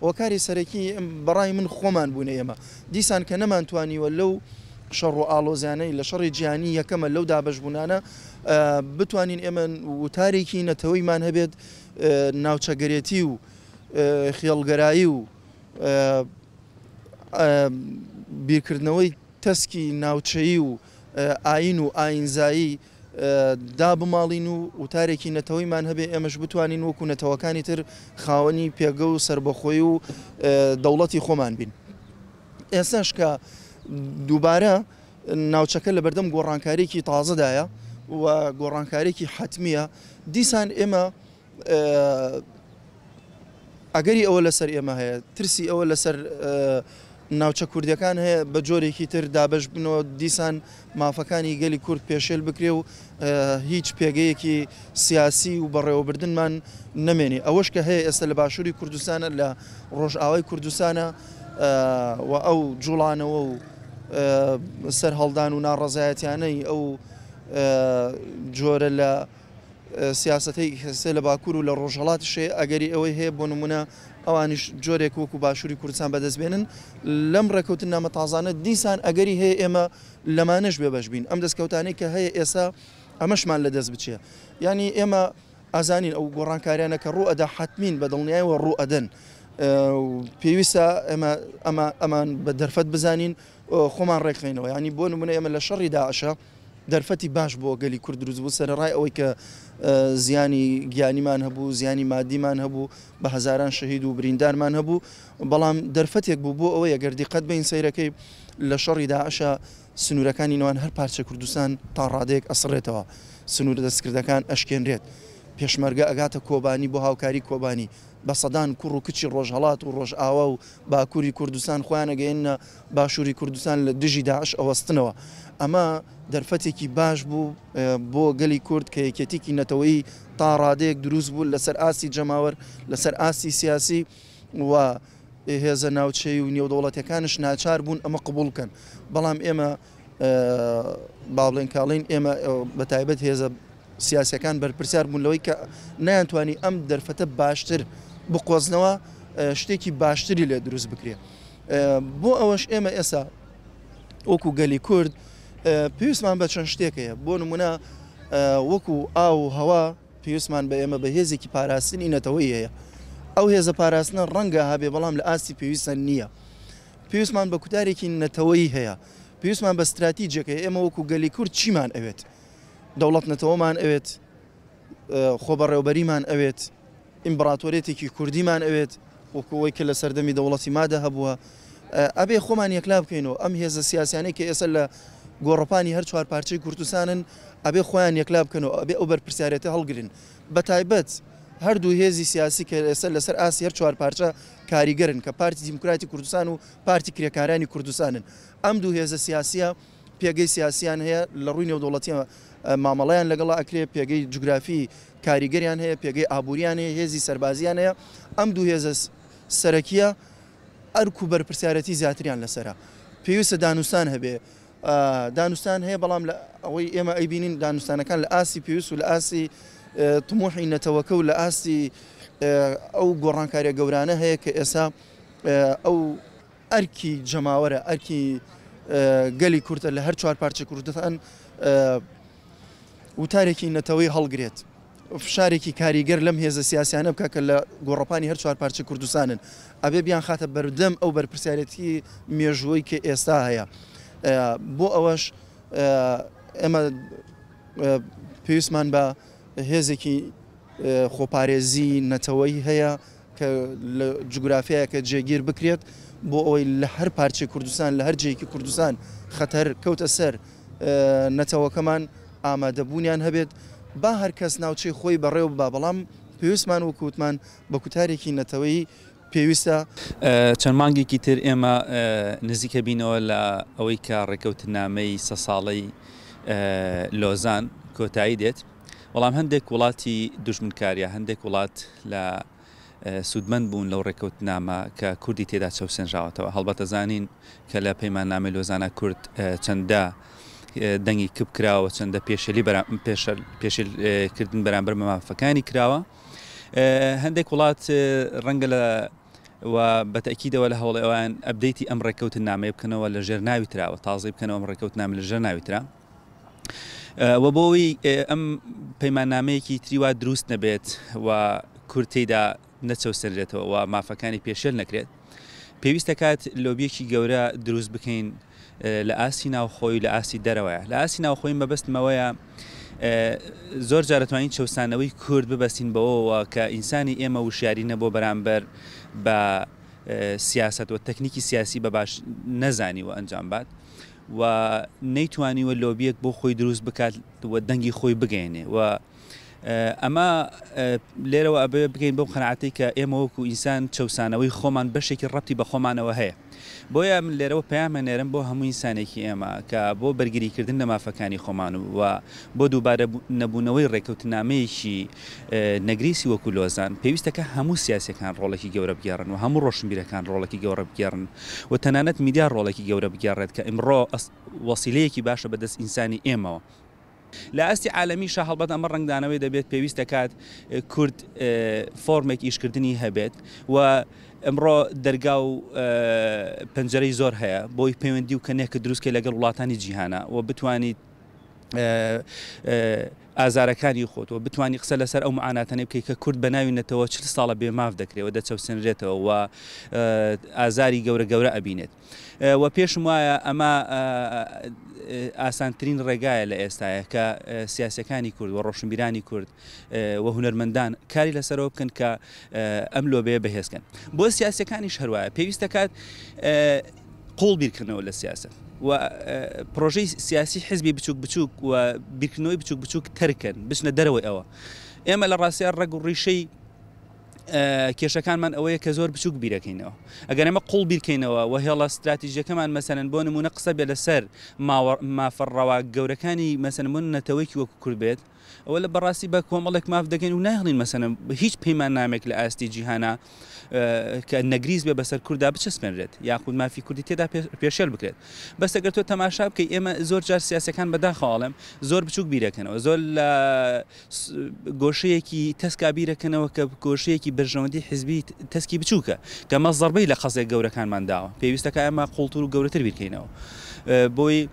هۆکاری سەرەکی بەڕای من خۆمان بووینە ئێمە دیسان کە نەمانتوانیوە لەو شەڕ و ئاڵۆزیانەی لە شەڕی جیهانی یەکەمە لەو دابەشبوونانە بتوانین ئێمە وتارێکی نەتەوەیمان هەبێت ناوچەگەرێتی و خێڵگەرایی و بیرکردنەوەی تەسکی ناوچەیی و ئایین و ئایینزایی دابماڵین و وتارێکی نەتەوەیمان هەبێ ئێمەش بتوانین وەکو نەتەوەکانی تر خاوەنی پێگە و سەربەخۆی و دەوڵەتی خۆمان بین. ئێستاش کە دووبارە ناوچەکە لەبەردەم گۆڕانکاریی تازەدایە و گۆڕانکاریی حەتمییە، دیسان ئێمە ئەگەری ئەوە لەسەر ئێمە هەیە، ترسی ئەوە لەسەر ناوچە کوردیەکان هەیە بە جۆرێکی تر دابەش بنەوە، دیسان مافەکانی گەلی کورد پێشێل بکرێ و هیچ پێگەیەکی سیاسی و بەڕێوەبردنمان نەمێنێ. ئەوەش کە هەیە ئێستا لە باشووری کوردستانە، لە ڕۆژئاوای کوردستانە و ئەو جوڵانەوە و سەرهەڵدان و ناڕەزایەتیانەی ئەو جۆرە لە سیاسەتەی کەسێ لە باکوور و لە ڕۆژهەڵاتیش هەیە، ئەگەری ئەوەی هەیە بۆ نموونە ئەوانیش جۆرێک وەکوو باشووری کوردستان بەدەست بێنن. لەم ڕێکەوتننامە تازانە دیسان ئەگەری هەیە ئێمە لەمانەش بێبەش بین. ئەم دەستکەوتانەی کە هەیە ئێستا ئەمەشمان لەدەست بچێ. یانی ئێمە ئەزانین ئەو گۆڕانکاریانە کە ڕوو ئەدا حەتمین بە دڵنیایەوە ڕوو ئەدەن. پێویستە ئێمە ئەمە ئەمان بە دەرفەت بزانین خۆمان ڕێکخەینەوە. یانی بۆ نموونە ئێمە لە شەڕی داعشە دەرفەتی باش بۆ گەلی کورد دروست بوو، سەرەڕای ئەوەی کە زیانی گیانیمان هەبوو، زیانی مادیمان هەبوو، بە هەزاران شەهید و بریندارمان هەبوو، بەڵام دەرفەتێک بوو بۆ ئەوەی ئەگەر دیقەت بەین سەیرەکەی لە شەڕی داعشا سنوورەکانی نێوان هەر پارچەی کوردستان تا ڕادەیەک ئەسڕێتەوە، سنوورە دەستکردەکان ئەشکێنرێت، پێشمەرگە ئەگاتە کۆبانی بۆ هاوکاری کۆبانی، بە سەدان کوڕ و کچی ڕۆژهەڵات و ڕۆژئاوا و باکووری کوردستان خۆیان ئەگەیەننە باشووری کوردستان لە دژی داعش ئەوەستنەوە. ئەمە دەرفەتێکی باش بوو بۆ گەلی کورد کە یەکێتیکی نەتەوەیی تا ڕادەیەک دروست بوو لەسەر ئاستی جەماوەر، لەسەر ئاستی سیاسی و هێزە ناوچەیی و نێودەوڵەتیەکانش ناچار بوون ئەمە قبوڵ بکەن. بەڵام ئێمە با بڵێن کاڵین ئێمە بە تایبەت هێزە سیاسیەکان بەرپرسیار بوون لەوەی کە نەیانتوانی ئەم دەرفەتە باشتر بقۆزنەوە شتێکی باشتری لێ دروست بکرێ. بۆ ئەوەش ئێمە ئێستا وەکو گەلی کورد پێویستمان بە چەند شتێک هەیە. بۆ نمونە وەکو ئاو و هەوا پێویستمان بە ئێمە بە هێزێکی پاراستنی نەتەوەی هەیە. ئەو هێزە پاراستنە ڕەنگە هەبێ بەڵام لە ئاستی پێویستە نییە. پێویستمان بە کوتارێکی نەتەوەیی هەیە. پێویستمان بە ستراتیجێک هەیە. ئێمە وەکو گەلی کورد چیمان ئەوێت؟ دەوڵەت نەتەوەمان ئەوێت، خۆبەڕێوبەریمان ئەوێت، ئیمبراتۆریەتێکی کوردیمان ئەوێت وەکو ئەوەی کە لە سەردەمی دەوڵەتی مادە هەبووە. ئەبێ خۆمان یەکلا بکەینەوە. ئەم هێزە سیاسیانەی کە ئێستا لە گۆڕەپانی هەر چوار پارچەی کوردستانن ئەبێ خۆیان یەکلا بکەنەوە، ئەبێ ئەو بەرپرسیارێتە هەڵگرن. بە تایبەت هەردوو هێزی سیاسی کە ئێستا لەسەر ئاستی هەر چوار پارچە کاریگەرن کە پارتی دیموکراتی کوردستان و پارتی کرێکارانی کوردستانن. ئەم دوو هێزە سیاسیە پێگەی سیاسیان هەیە، لە ڕووی نێودەوڵەتیەوە مامەڵەیان لەگەڵا ئەکرێ، پێگەی جوگرافی کاریگەریان هەیە، پێگەی ئابووریان هەیە، هێزی سەربازیان هەیە، ئەم دوو هێزە سەرەکیە ئەرک و بەرپرسیارێتی زیاتریان لەسەرە. پێویستە دانوستان هەبێ، دانوستان هەیە بەڵام لە ئەوەی ئێمە ئەیبینین دانوستانەکان لە ئاستی پێویست و لە ئاستی تموحی نەتەوەکە و لە ئاستی ئەو گۆڕانکاریە گەورانە هەیە کە ئێستا ئەو ئەرکی جەماوەرە، ئەرکی گەلی کوردە لە هەر چوار پارچەی کوردستان وتارێکی نەتەوەی هەڵگرێت، فشارێکی کاریگەر لەم هێزە سیاسیانە بکات کە لە گۆڕەپانی هەر چوار پارچەی کوردستانن، ئەبێ بیانخاتە بەردەم ئەو بەرپرسیارێتی مێژووەی کە ئێستا هەیە. بۆ ئەوەش ئێمە پێویستمان بە هێزێکی خۆپارێزی نەتەوەیی هەیە کە لە جوگرافیایەکە جێگیر بکرێت بۆ ئەوەی لە هەر پارچەی کوردستان لە هەر جێیەکی کوردستان خەتەر کەوتە سەر نەتەوەکەمان ئامادەبوونیان هەبێت با هەر کەس ناوچەی خۆی بەڕێوە ببا بەڵام پێویستمان وەکو وتمان بە کوتارێکی نەتەوەیی پێویستە. چەند مانگێکی تر ئێمە نزیکە بینەوە لە ئەوەی کە ڕێکەوتنامەی سە ساڵەی لۆزان کۆتایی دێت. بەڵام هەندێک وڵاتی دوژمنکار یا هەندێک وڵات لە سوودمەند بوون لەو ڕێککەوتنامە کە کوردی تێدا چەوسێنراوەتەوە. هەڵبەتە زانین کە لە پەیماننامەی لۆزانا کورد چەندە دەنگی کپ کراوە، چەندە پێشێلی پێشێلکردن بەرامبەر بە مافەکانی کراوە. هەندێک وڵات ڕەنگە لە و بە تەئکیدەوە لە هەوڵی ئەوان update ی ئەم ڕێککەوتننامەیە بکەنەوە لە ژێر ناوی تراوە تازەی بکەنەوە ئەم ڕێککەوتنامە لە ژێر ناوی ترا و بۆ ئەوەی ئەم پەیماننامەیەکی تری وا دروست نەبێت و کورد تێیدا نەچەوسێنرێتەوە و مافەکانی پێشێل نەکرێت پێویست دەکات لۆبیەکی گەورە دروست بکەین لە ئاستی ناوخۆی لە ئاستی دەرەوەیە لە ئاستی ناوخۆی مەبەستمەوەیە زۆر جار دەتوانین چەوسانەوەی کورد ببەستین بەوەوە کە ئینسانی ئێمە وشیاری نەبووە بەرامبەر بە سیاسەت و تەکنیکی سیاسی بە باش نەزانیوە ئەنجام بات و نەیتوانیوە لۆبیەک بۆ خۆی دروست بکات و دەنگی خۆی بگەینێ و ئەمە لێرەوە ئەبێ بگەین بەو قەناعەتەی کە ئێمە وەکو ئینسان چەوسانەوەی خۆمان بەشێکی ڕەبتی بە خۆمانەوە هەیە. بۆیە من لێرەوە پەیام ئەنێرم بۆ هەموو ئینسانێکی ئێمە کە بۆ بەرگریکردن لە مافەکانی خۆمان و بۆ دووبارە نەبوونەوەی ڕێککەوتنامەیەکی نەگریسی وەکو لۆزان پێویستە کە هەموو سیاسیەکان ڕۆڵێکی گەورە بگێڕن و هەموو ڕۆشنبیرەکان ڕۆڵێکی گەوڕە بگێڕن و تەنانەت میدیا ڕۆڵێکی گەورە بگێڕێت کە ئیمڕۆ وەسیلەیەکی باشە بەدەست ئینسانی ئێمەوە. لە ئاستی عالەمیشا هەڵبەت ئەمە ڕەنگدانەوەی دەبێت، پێویست دەکات کورد فۆرمێک ئیشکردنی هەبێت و ئەمڕۆ دەرگا و پەنجەرەی زۆر هەیە بۆی پەیوەندی و connect دروستکەی لەگەڵ وڵاتانی جیهانە و بتوانیت ئازارەکانی خۆت و بتوانی قسە لەسەر ئەو معاناتانەی بکەیت کە کورد بە ناوی نەتەوە 40 ساڵە بێ ماف دەکرێت و دەچەوسێنرێتەوە و ئازاری گەورە گەورە ئەبینێت. و پێشم وایە ئەمە ئاسانترین ڕێگایە لە ئێستاە کە سیاسەکانی کورد و ڕۆشنبیرانی کورد و هونەرمەندان کاری لەسەرەوە بکەن کە ئەم لۆبەیە بەهێزکەن بۆ سیاسەکانیش هەروایە پێویست دەکات قوڵ بیرکردنەوە لە سیاست و پرۆژەی سیاسی حزبی بچوک بچوک و بیرکردنەوەی بچوک بچوک تەرکەن بچنە دەرەوەی ئەوە ئێمە لە ڕاستیا ڕەگ و ڕیشەی کێشەکانمان ئەوەیە کە زۆر بچوک بیرەکەینەوە. ئەگەر ئێمە قوڵ بیرکەینەوە و هێڵە ستراتیژیەکەمان مەسەلەن بۆ نمونە قسە بێ لەسەر مافە ڕەوا گەورەکانی مەسەلەن بۆ نەتەوەیەکی وەکو کورد بێت، ئەوە لە بەڕاستی بە کۆمەڵێک ماف دەگەین و ناهێڵین مەسەلەن هیچ پەیماننامێک لە ئاستی جیهانا کە نەگریس بێ بەسەر کوردا بچەسپێنرێت یاخود مافی کوردی تێدا پێشێل بکرێت. بەس ئەگەر تۆ تەماشا بکەی ئێمە زۆر جار سیاسەکان بەداخەوە ئەڵێم زۆر بچوک بیرەکەنەوە زۆر لە گۆشەیەکی تەسکا بیرەکەنەوە کە گۆشەیەکی بەرژەوەندی حزبی تەسکی بچووکە کە مە زەربەی لە قەزێک گەورەکانمان داوە پێویستەکە ئەمە قوڵتر و گەورەتر بیرکەینەوە بۆی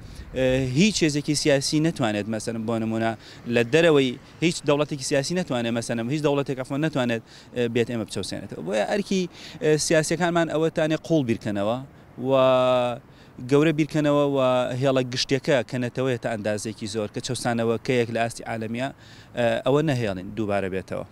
هیچ هێزێکی سیاسی نەتوانێت مەسەن بۆ نمونە لە دەرەوەی هیچ دەوڵەتێکی سیاسی نەتوانێت مەسەن هیچ دەوڵەتێک ئەفۆن نەتوانێت بێت ئێمە بچەوسێنێتەوە بۆیە ئەرکی سیاسەکانمان ئەوەتانێ قوڵ بیرکەنەوە و گەورە بیرکەنەوە و هێڵە گشتیەکە کە نەتەوەیە تا ئەندازەیەکی زۆر کە چەوسانەوەکەیەک لە ئاستی عالەمیە ئەوە نەهێڵین دووبارە بێتەوە.